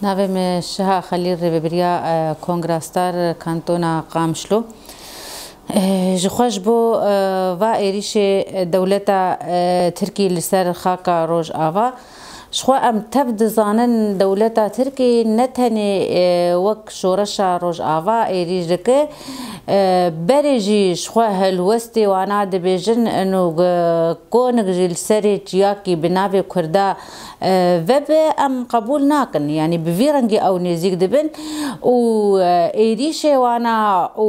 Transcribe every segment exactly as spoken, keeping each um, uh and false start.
Navê min Şiha Xelîl, rêvebiriya, e, Kongra Star Kantona Qamişlo. E, ji xwe ji bo, e, va êrîşê dewleta, e, Tirkî li ser xaka Rojava, ji xwe em tev dizanin dewleta Tirkî ne tenê, e, wek şoreşa Rojava êrîş dike, e, berê jî ji xwe helwestê wana dibêjin û konik jî li serê çiyakî bi navê Kurda, e, vebe, em qebûl nakin. Yanî bi vî rengî ew nêzîk dibin û, e, êrîşê wana û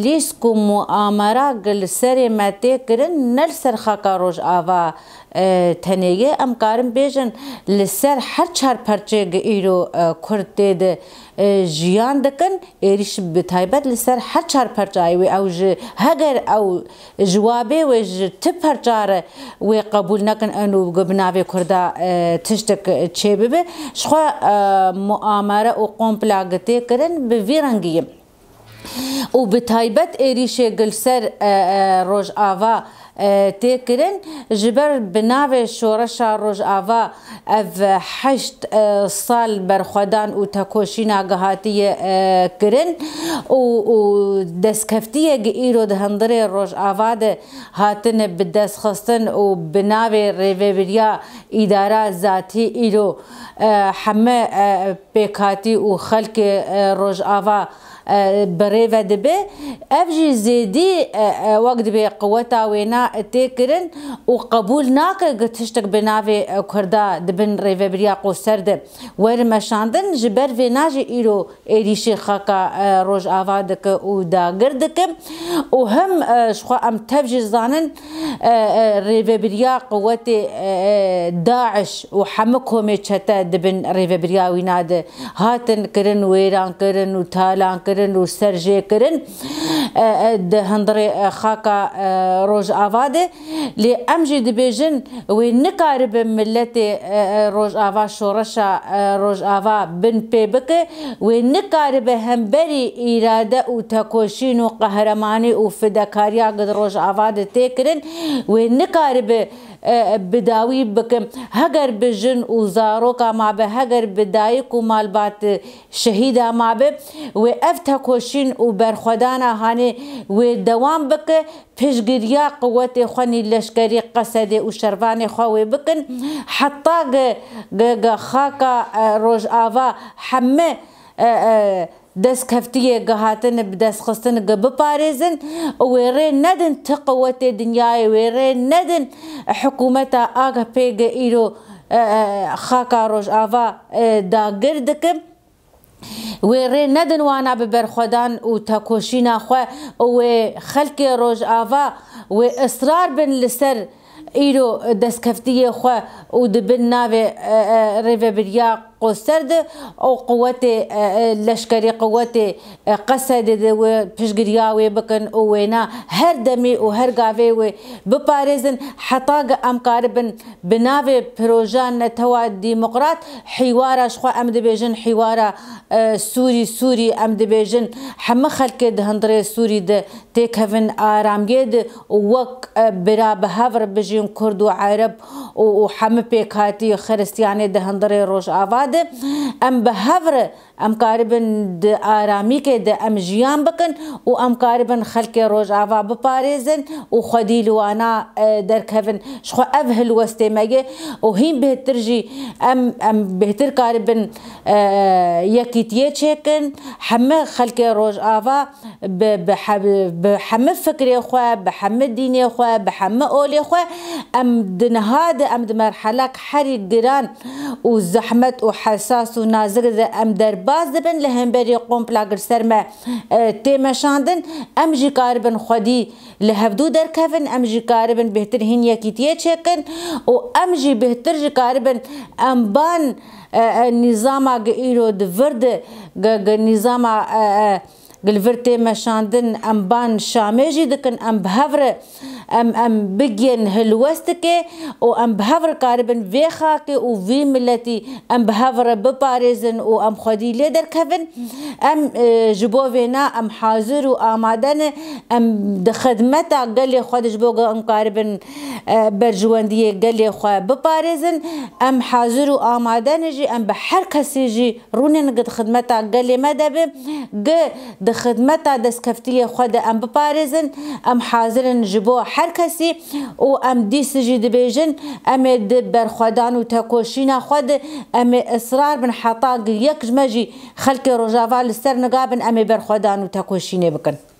lîsk û muamera li serê me tê kirin, ne li ser xaka Rojava, e, tenê ye. Em karin bêjin li ser her çar perçê gi îro, e, Kurd tê de, e, jiyan dikin. Êrîş bi taybet li ser her çar perçayê wê, ew ji heger ew ji wabê wê ji ti perça re wê qebûl nekin û bi navê Kurda, e, tiştek çêbibe. Ji xwe, e, muamere û kompla gi tê kirin bi vî rengî ye. Û bi taybet êrîşê gi li ser, e, e, Rojava, e, tê kirin, ji ber bi navê Şoreşa Rojava ev heşt, e, sal berxwedan û tekoşîna gi hatiye, e, kirin û, û destkeftiyê gi îro di hundirê Rojava de hatine bi dest xistin û bi navê rêvebiriya îdara zatî îro, e, heme, e, pêkhatî û xelkê, e, Rojava, e, bi rê ve dibe. Ev jî zêdî, e, e, wek dibê quweta wêna tê kirin û qebûl nake gi tiştek bi navê, e, Kurda di bin rêvebiriya Qoser de were meşandin. Ji ber vêna jî îro êrîşê xaka, e, Rojava dike û dagir dike. Û him, e, ji xwe em tev jî zanin, e, e, rêvebiriya quwetê, e, e, DAIŞ û hemû komê çete di bin rêvebiriya wîna de hatin kirin, wêran kirin û talan kirin û serjê kirin, e, e, di hundirê, e, xaka, e, Rojava de. Lê em jî dibêjin, wê nikaribe miletê, e, e, Rojava, şoreşa, e, Rojava bin pê bike, wê nikaribe hemberî îrade û tekoşîn û qehremanî û fidekariya gi di Rojava de tê kirin, wê nikaribe, e, bi dawî bike. Heger bi jin û zaroka mabe, heger bi dayik û malbat şehîda mabe, wê ev tekoşîn û berxwedana hanê wê dewam bike. Piştgiriya quwetê xwe nî leşkerî Qesedê û şervanê xwe wê bikin. Heta gi, gi, gi xaka, e, Rojava heme, e, e, destkeftiyê gi hatine bi dest xistin gi biparêzin û wê rê nedin ti quwetê dinyayê, wê rê nedin hikûmeta A K P gi îro, e, e, xaka Rojava, e, dagir dikin. Wê rê nedin wana bi berxwedan û tekoşîna xwe û wê xelkê Rojava wê israr bin li ser îro destkeftiyê xwe û di bin navê, e, e, rêvebiriya Qoser de û quwetê, e, e, leşkerî quwetê, e, Qesedê de wê piştgiriya wê bikin û wêna her demî û her gavê wê biparêzin heta gi em karibin bi navê proja netewa demokrat hîwara ji xwe em dibêjin hîwara, e, Sûrî, Sûrî em dibêjin hemî xelkê di hundirê Sûrî de têkevin aramiyê de û wek, e, bira bi hev re bijîn Kurd û Ereb û, û hemî pêkhatî Xiristiyanê di hundirê Rojava de em bi hev re em karibin di aramîkê de em jiyan bikin û em karibin xelkê Rojava biparêzin û xwedî li wana, e, derkevin. Ji xwe ev hilwestê me ye û hîn bêhtir jî em, em bêhtir karibin, e, yekîtiyê çêkin. Heme xelkê Rojava bi, bi he-, bi heme fikrê xwe, bi heme dînê xwe, bi heme olê xwe, em di niha de, em di merhelek herî giran û zehmet û hesas û nazik de em derbas dibin, li hemberî kompla gi li ser me, e, tê meşandin. Em jî karibin xwedî li hevdû derkevin, em jî karibin bêhtir hîn yekîtiyê çêkin û em jî bêhtir jî karibin em ban, e, e, nîzama gi îro di vir de, gi, gi nîzama, e, e, gi li vir tê meşandin, em ban Şamê jî dikin, em bi hev re, Em, em bigihên hilwestikê û em bi hev re karibin vê xakê û vî miletî em bi hev re biparêzin û em xwedî lê derkevin. Em, e, ji bo vêna em hazir û amade ne, em di xidmeta gelê xwe de ji bo ku em karibin, e, berjewendiyê gelê xwe biparêzin. Em hazir û amade ne jî em bi her kesî jî rûnên gi di xidmeta gelê me de be, gi di xidmeta destkeftiyê xwe de em biparêzin, em hazir in ji bo her kesî û em dîs jî dibêjin, em ê di berxwedan û tekoşîna xwe de em ê israr bin heta gi yek ji me jî xelkê Rojava li ser niga bin, em ê berxwedan û tekoşînê bikin.